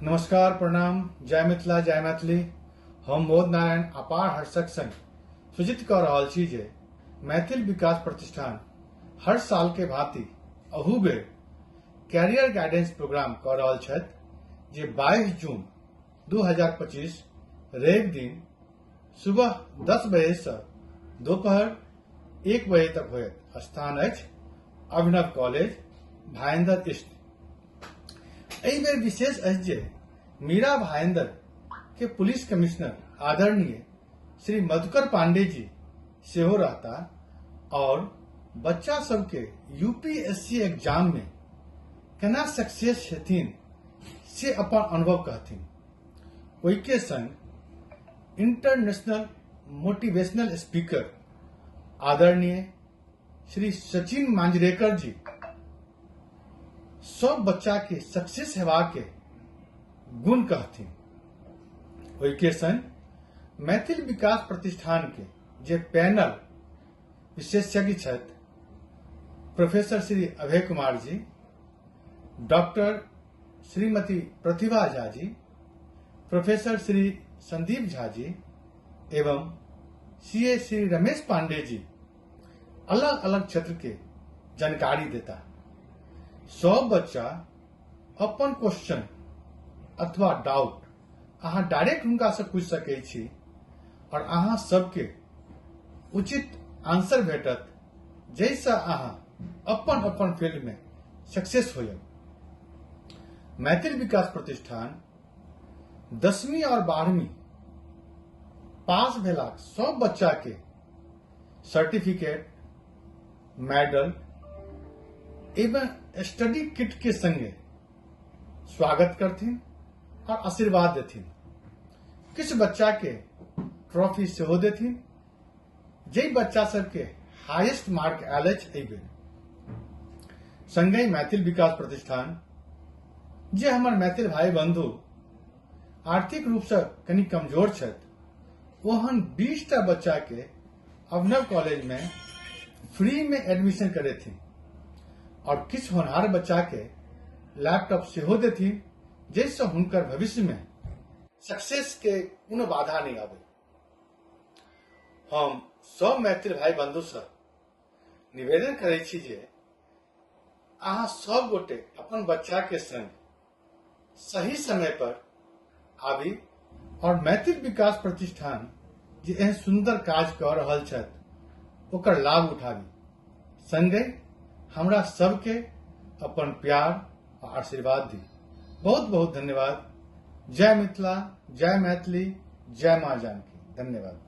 नमस्कार, प्रणाम, जय मिथिला, जय मैथिली। हम मोद नारायण अपार हर्षक संग सूचित कऽ रहल छी जे मैथिल विकास प्रतिष्ठान हर साल के भांति अहू बेर कैरियर गाइडेंस प्रोग्राम कऽ रहल छथि जे 22 जून 2025 रवि दिन सुबह 10 बजे से दोपहर 1 बजे तक होयत। स्थान अछि अभिनव कॉलेज, भाईंदर ईस्ट। एहि बेर विशेष अछि जे मीरा भाईंदर के पुलिस कमिश्नर आदरणीय श्री मधुकर पांडे जी सेहो रहता और बच्चा सबके यूपीएससी एग्जाम में केना सक्सेस हेथिन से अपन अनुभव कहथिन। ओहिके संग इंटरनेशनल मोटिवेशनल स्पीकर आदरणीय श्री सचिन मांजरेकर जी सब बच्चा के सक्सेस हेबाक के गुण कहथिन। ओहिके संग मैथिल विकास प्रतिष्ठान के जे पैनल विशेषज्ञ छथि प्रोफेसर श्री अभय कुमार जी, डॉक्टर श्रीमती प्रतिभा झा जी, प्रोफेसर श्री संदीप झा जी एवं सीए श्री रमेश पांडे जी अलग अलग क्षेत्र के जानकारी देता। सब बच्चा अपन क्वेश्चन अथवा डाउट अहाँ डायरेक्ट हुनका से पूछ सकै छी और अहाँ सबके उचित आंसर भेटत, जाहिसँ अहाँ अपन अपन फील्ड में सक्सेस होयब। मैथिल विकास प्रतिष्ठान 10वीं और 12वीं पास भेलाक सब बच्चा के सर्टिफिकेट, मेडल एवं स्टडी किट के संगे स्वागत करथिन और आशीर्वाद देथिन। किछु बच्चा के ट्रॉफी सेहो देथिन, जाहि बच्चा सबके हाईएस्ट मार्क आयल अछि एहि बेर। संगहि मैथिल विकास प्रतिष्ठान जे हमर मैथिल भाई बंधु आर्थिक रूप से कनि कमजोर छथि, ओहन 20टा बच्चा के अभिनव कॉलेज में फ्री में एडमिशन करेथिन और किछु होनहार बच्चा के लैपटॉप सेहो देथिन, जाहिसँ हुनकर भविष्य में सक्सेस के कोनो बाधा नहीं आवे। हम सब मैथिल भाई बंधु से निवेदन करै छी जे अहाँ सब गोटे अपन बच्चा के संग सही समय पर आबी और मैथिल विकास प्रतिष्ठान जे एहन सुंदर काज कऽ रहल छथि ओकर लाभ उठाबी। संगहि हमरा सबके अपन प्यार और आशीर्वाद दी। बहुत बहुत धन्यवाद। जय मिथिला, जय मैथिली, जय माँ जानकी। धन्यवाद।